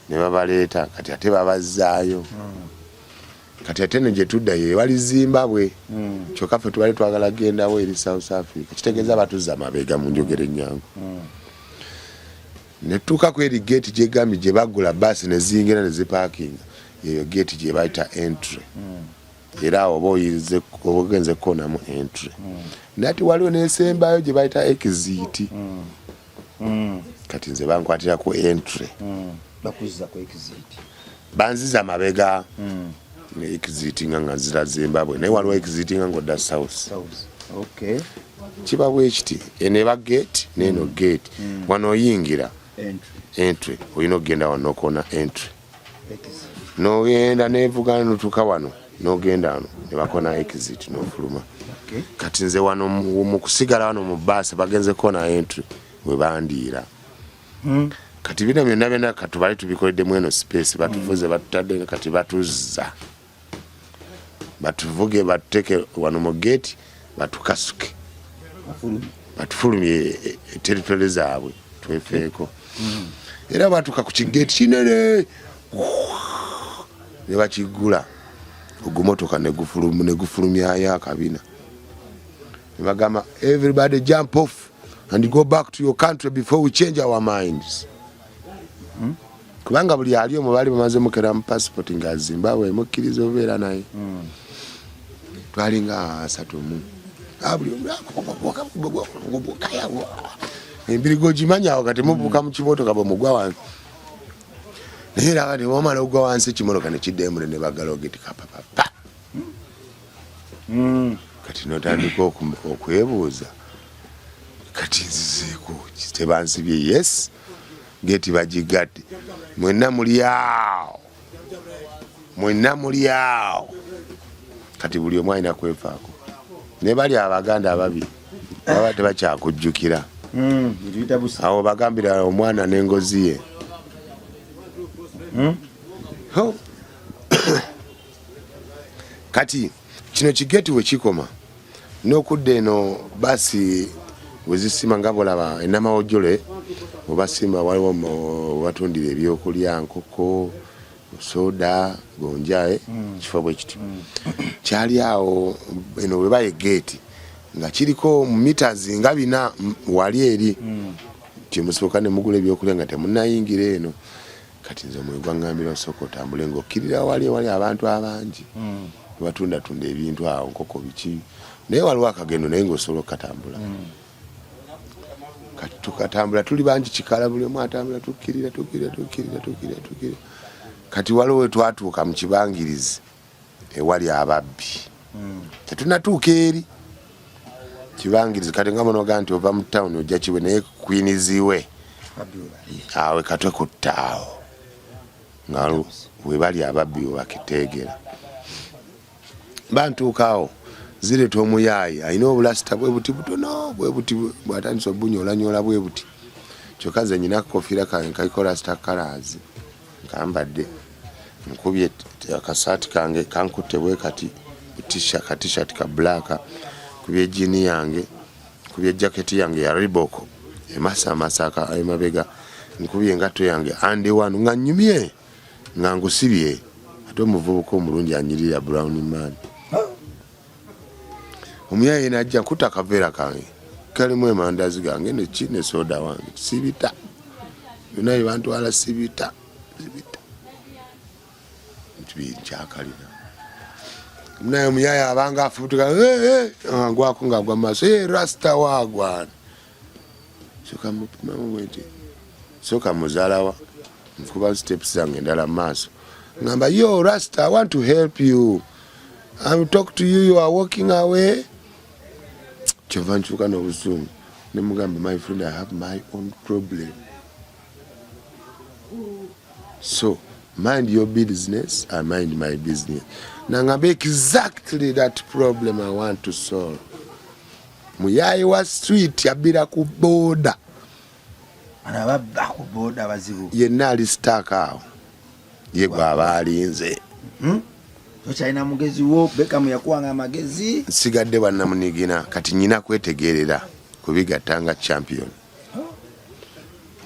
ne babaleeta, kati ate babazzaayo. Kati ate no gye tudda ye wali Zimbabwe, kyokka ffe tubali twagala gendawo eri South Africa. Kitegeeza batuzza mabega mu njogera ennyangu. Ne tutuuka ku eri gate gyegambye gye baggula baasi ne ziyingira ne zipaakinga, eyo gate gye bayita entry. Era awo oba oyinze oba ogenze kukonamu entry, naye ati waliwo nesembayo gye bayita exit. Kati nze bankwatira ku entry. Bakuzza ku exit. Banziza mabega ne exit nga nzira Zimbabwe, naye waliwo exit nga ngodda south. South, okay. Kiba bwe kiti, eno eba gate n'eno gate. Wano oyingira entry. Entry olina okugenda wano nokona entry. Exit. Nogenda nevugana notuuka wano, nogenda wano ne bakona exit, nofuluma. Okay. Kati nze wano mu kusigala wano mu baasi bagenze kona entry we bandiira. Kati bino byonna byonna katubale tubikoleddemu eno space, batuvuze, batutadde, kati batuzza, batuvuge, batuteeke wano mu gate, batukasuke. Bafulumye. Batufulumye territory zaabwe twefeeko. Era batuuka ku kigeeti kinene ne bakiggula, ogumotoka ne gufulumyayo akabina, ne bagamba, "Everybody jump off." And go back to your country before we change our minds. Kubanga buli ali omwo baali bamaze mukera mu passport nga Zimbabwe emukkiriza obeera naye. Twalinga 30 mu. Ah, buli embirigo ogimanyi awo kati mubuuka mu kimotoka bwe mugwa wansi, naye era kati bwomala okugwa wansi ekimotoka nekidda emule ne bagala ogeti kapapapa. Kati notandika okwebuuza, kati nzizeeko tebansibye? Yes, geti bagigadde, mwenna muli awo, mwenna muli awo. Kati buli omu alina kwefaako, ne bali abaganda ababiri baba tebakyakujjukira. Awo bagambira omwana n'engozi ye. Ho. Kati kino kigeti we kikoma n'okudda eno, baasi wezisima nga bolaba enamawojjole webasima, waliwo watundira ebyokulya, nkoko, soda, gonja, eh? Kifo bwe kityo kyali awo eno webaye geeti nga kiriko mu meters nga 4 wali eri kyemusooka ne mugula ebyokulya nga temunayingira eno. Kati nze omwoyo gwaŋŋambira osooka otambule ng'okkirira wali ewali abantu abangi webatundatunda ebintu awo, nkoko, biki, naye waliwo akagendo naye ng'osobola okukatambula. Kati tukatambula tuli bangi kikala, buli omu atambula, tukkirira, tukkirira, tukkirira, tukkirira, tukkirira. Kati waliwo wetwatuuka mu kibangirizi ewali ababbi. Tetunatuuka eri kibangirizi, kati nga munoga nti ova mu tawuni ojja kiwe naye kwiniziwe awe katwe kuttaawo nga webali ababbi webakiteegera. Bantuukaawo zireeta omuyaayi alina obulasita bwe buti butono bwe buti, bwatandisa obunyoolanyoola bwe buti. Kyokka nze nyina akakofiira kange kaliko rasta colours, nkambadde, nkubye akasaati kange kankutte bwe kati, ka T-shirt ka black, nkubye jean yange, nkubye jaketi yange ya Reebok emasamasa emabega, nkubye engatto yange andi wano nga nyumye nga ngusibye. Ate omuvubuka omulungi anyirira, brown man, omuyaye najja nkuta akaveera kange kalimu emandazi gange neki ne soda wange, sibita byonna byebantwala, sibita sibita nkyakalina naye. Omuyaye abanga afubutuka ngwako ngaagwa mumaaso, rasta wagwana. Soka mupimamu bwenti, soka muzalawa, nkuba steps zange endala mumaaso, ngamba, "Yo rasta, I want to help you. I will talk to you. You are walking away." Kyova nkyuka n'obusungu nemugamba, "My friend, I have my own problem, so mind your business, I mind my business." Nangamba, "Exactly that problem I want to solve." Muyayi wa street abbira ku boda. Ababba ku boda bazibu. Yenna ali stuck awo, ye gwaba alinze. Tokyalina mugezi wo Bekamu yakuwanga amagezi. Nsigadde bwannamunigina. Kati nyina kwetegerera kubigatta nga champion.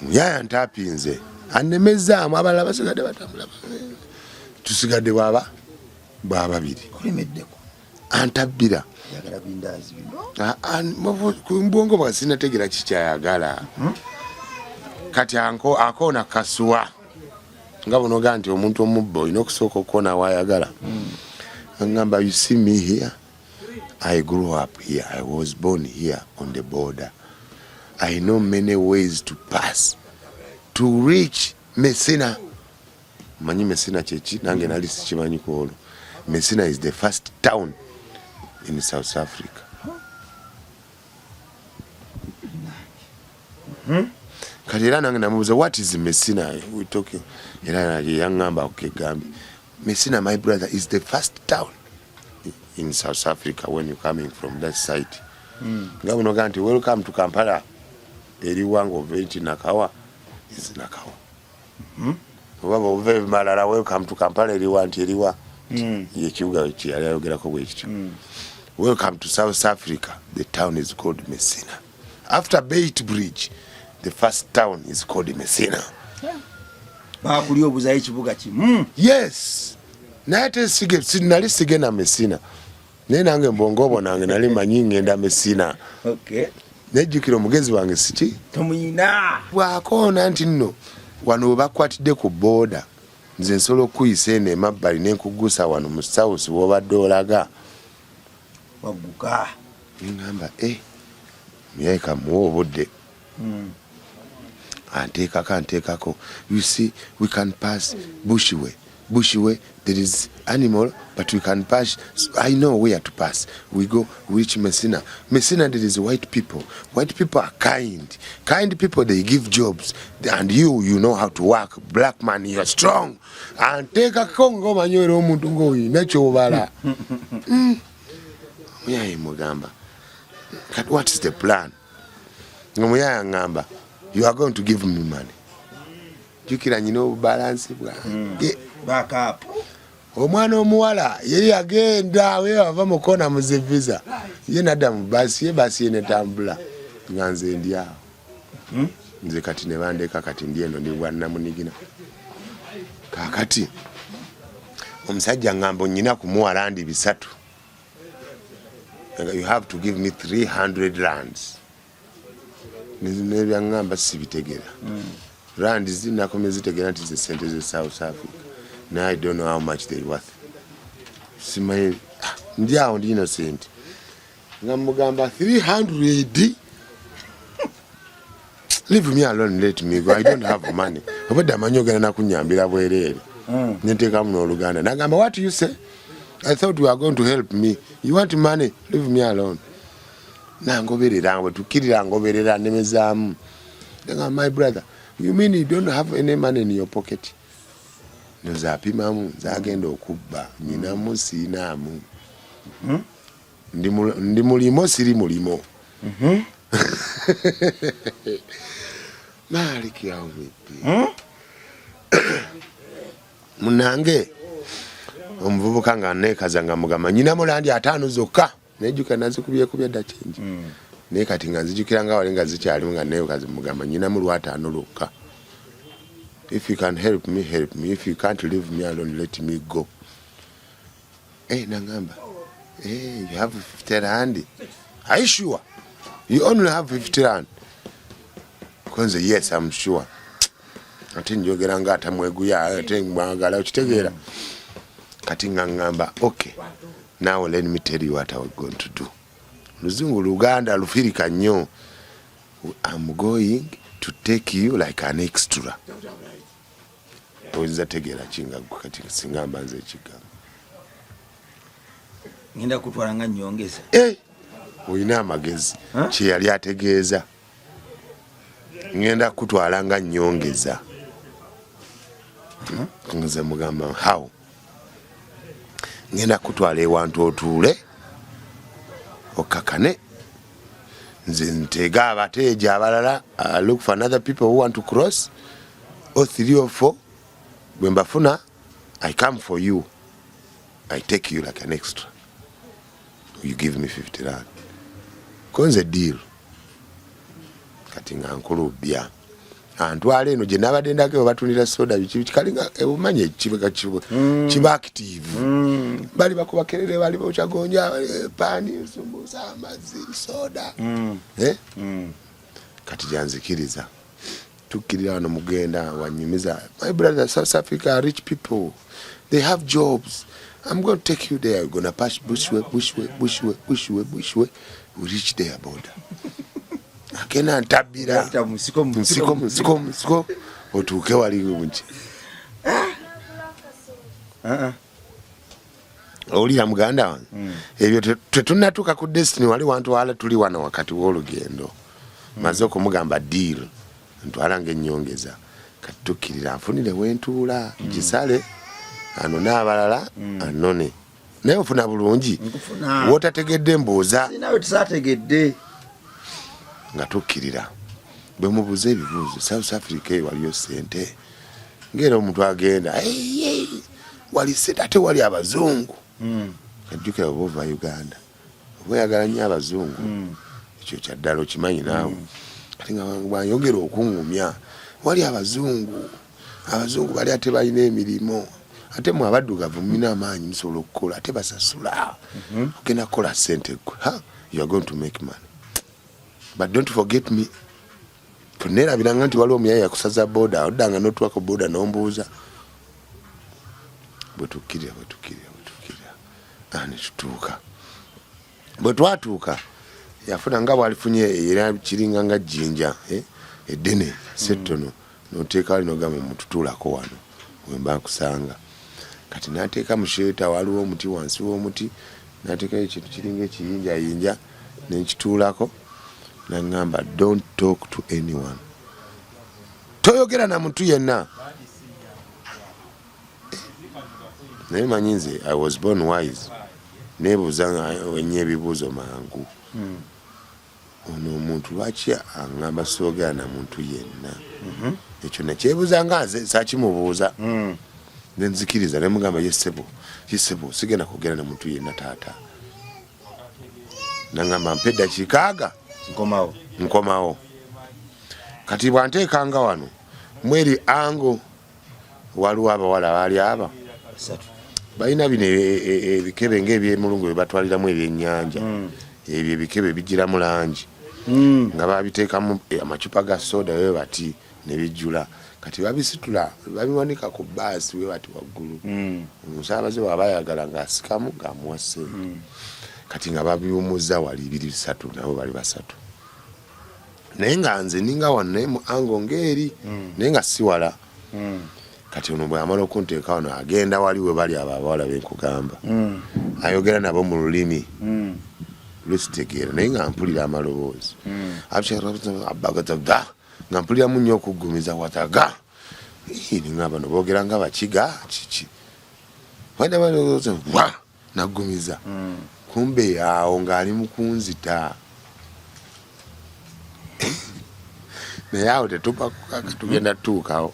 Muyaya ntapinze anemezaamu, abalala basigadde batambula, tusigadde bwaba bwababiri. Olemeddeko. Antabbira. Yagala bindaazi bino. Bwongo bwa sinategera kikyayagala. Kati akoona kasuwa nga bunoga nti omuntu omubba olina okusooka okukoona wayagala. Agamba, "You see me here, I grew up here, I was born here on the border. I know many ways to pass to reach Messina." Manyi Messina kyeki? Nange nali sikimanyi ku olwo. Messina is the first town in South Africa. Kati era nange namubuuza, "What is Messina we talking?" Era yaŋŋamba kegambe, "Messina, my brother, is the first town in South Africa when you coming from that side." Nga bunoga nti welcome to Kampala, eriwa nga ova nti Nakawa is Nakawa, oba bwova Malala, welcome to Kampala eriwa nti eriwa yekibuga kyeyali ayogerako bwe kityo. Welcome to South Africa, the town is called Messina. After Beit Bridge, the first town is called Messina. Bakuli obuzayo ekibuga kimu. Yes, naye ate nali sigenda Messina, naye nange mbongo obwo nange nali manyi ngenda Messina. Okay. Nejjukira omugezi wange siki tomuyina bwakoona nti nno wano we bakwatidde ku booda, nze nsobola okukuyisa eno emabbali nenkugusa wano mu south wobadde olaga. Wagguka. Ngamba e muyaye kamuwa obudde. Anteekako anteekako, you see, we can pass bushway, bushway there is animal, but we can pass. I know where to pass. We go reach Messina. Messina, there is white people. White people are kind, kind people. They give jobs and you know how to work. Black man, you are strong. Anteekako ngaomanyi era omuntu ngaoyina kyobala. Omuyaye mugamba, "Kati what is the plan?" Omuyaye aŋŋamba, "You are going to give me money." Jjukira nyina obubalansi bwange. Backup. Omwana omuwala ye yagenda, we ava mukona muziviza, ye nadda mu basi ye, basi ye netambula nga nze ndi awo. Nze kati ne bandeka, kati ndi eno, ndi bwannamunigina. Kakati omusajja ŋŋamba onyina kumuwa randi 300. "You have to give me 300 rands." Nebyaŋŋamba sibitegera. Rand zinakomye zitegera nti ze sente ze South Africa, naye I don't know how much they worth. Simanyi. Ah, ndi awo, ndi innocent, nga mugamba 300, leave me alone, let me go, I don't have money. Obadde amanyi ogenda nakunyambira bwereere. Nenteekamu n'Oluganda, nagamba, "What you say? I thought you are going to help me. You want money? Leave me alone." Nangoberera, bwe tukkirira ngoberera, nemezaamu. Nagamba, "My brother, you mean you don't have any money in your pocket?" Nze apimamu nze agenda okubba nyinamu siinaamu. Ndi mulimo, siri mulimo. Maaliki yaumiddi. Munange omuvubuka nga neekaza nga mugamba nyinamu landi 50 zokka. Nejjuka nazikubyekubya dda kingi, naye kati nga nzijukira nga wali nga zikyalimu, nga neekaza mugamba nyinamu lwataano lwokka. If you can help me, help me. If you can't, leave me alone, let me go. Eh, nangamba, "Hey, you have 50 rand? Are you sure you only have 50 rand?" Konze, "Yes, I'm sure." Ate njogera nga atamweguya, ate mwagala okitegeera. Kati nga ngamba, "Okay, now let me tell you what I was going to do." Luzungu Luganda lufirika nnyo. "I'm going to take you like an extra." Oyinza tegeera kinga gwe kati singamba nze ekigambo. Ngenda kutwala nga nyongeza. Eh, olina amagezi. Huh? Kyeyali ategeeza, ngenda kutwala nga nyongeza. Nze mugamba, "How?" "Ngenda kutwala ewantu otuule okakane, nze nteega abateeja abalala. Look for another people who want to cross, or three or four. Bwe mbafuna, I come for you. I take you like an extra. You give me 50 rand." Konze, "Deal." Kati nga nkulubya antwala eno gye nabadde ndage we batundira soda, biki biki, kalinga obumanyi ekibuga kiba active. Bali bakuba kerere, bali bokyagonja, paani, sumbusa, amazzi, soda. Eh? Kati gyanzikiriza tukkirira wano, mugenda wanyumiza, "My brother, South Africa are rich people. They have jobs. I'm going to take you there. We're gonna pass bushway, bushway, bushway, bushway, bushway. We reach there, border." Agenda ntabbira. Okuyita mu nsiko, mu nsiko, mu nsiko, mu nsiko, otuuke wali muki. Ah, ah. Owulira muganda wange, ebyo tetunnatuuka ku destiny. Wali wantwala, tuli wano wakati w'olugendo. Maze okumugamba deal, ntwala ngaennyongeza. Kati tukkirira, nfunire wentuula gisale anone abalala anone, naye ofuna bulungi. Nkufuna. Wotategedde mbuuza. Sinawe tusategedde. Nga tukkirira, bwe mubuuza ebibuuzo, South Africa eyo waliyo sente? Ngaera omuntu agenda, "Hey, hey, wali sente, ate wali abazungu." Kajjukira oba ova Uganda oba oyagala nnyo abazungu, ekyo kyaddala okimanyi naawe. Kati nga bwayongera okuŋŋumya, wali abazungu, abazungu bali ate balina emirimu, ate mwe abaddugavu mulina amaanyi, musobola okukola, ate basasula, ogenda kukola sente gwe. Ha, you are going to make money. But don't forget me. Toneerabiranga nti waliwo omuyaye yakusaza boda, oddanga n'otuwako boda n'ombuuza. Bwe tukkirira, bwe tukkirira, bwe tukkirira, ah, ne tutuuka. Bwe twatuuka yafuna nga bwalifunye era kiringa nga jjinja, eh, eddene si ettono, noteeka wali nogamba mututuulako wano wemba nkusanga. Kati nateeka mu shelter, waliwo omuti, wansi w'omuti nateekayo ekintu kiringa ekiyinjayinja nenkituulako, naŋŋamba, "Don't talk to anyone, toyogera na muntu yenna." Naye manyi nze I was born wise, nebuuza enyo ebibuuzo mangu. Ono omuntu lwaki aŋŋamba soogera na muntu yenna? Ekyo nakyebuuza nga nze sakimubuuza. Nenzikiriza nemugamba, "Yesebo, yesebo, sigenda kwogera na muntu yenna, taata." Nagamba, "Mpa eddakiika aga." Nkomawo. Nkomawo. Kati bwanteekanga wano mweri ango, waliwo abawala baali aba Basatu. Balina bino ebikebe ngaebyemulungu byebatwaliramu ebyennyanja. Ebyo ebikebe bigiramu langi nga babiteekamu amacupa ga soda we bati ne bijjula. Kati babisitula, babiwanika ku baasi we bati waggulu. Omusaabaze bwaba ayagala ng'asikamu ng'amuwa ssente. Kati nga babiwumuza wali biri bisatu, nabo bali basatu, naye nga nze ninga wano, naye mu ango ng'eri, naye nga si wala. Kati ono bw'amala okunteeka wano, agenda wali we bali abo abawala benkugamba, ayogera nabo mu lulimi lwesitegeera, naye nga mpulira amaloboozi nga mpuliramu nnyo okuggumiza wataga ninga bano boogera nga bakiga kiki wa naggumiza. Kumbe awo ng'ali mu kunzita, naye awo tetupakukaka, tugenda tutuukawo.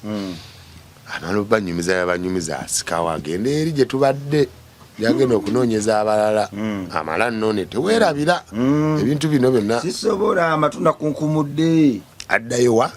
Amala banyumiza, yabanyumiza, asikawo agenda eri gye tubadde, gyagenda okunoonyeza abalala. Amala nnone, teweerabira ebintu bino byonna. Sisobola, amatunda kunkumudde. Addayo wa?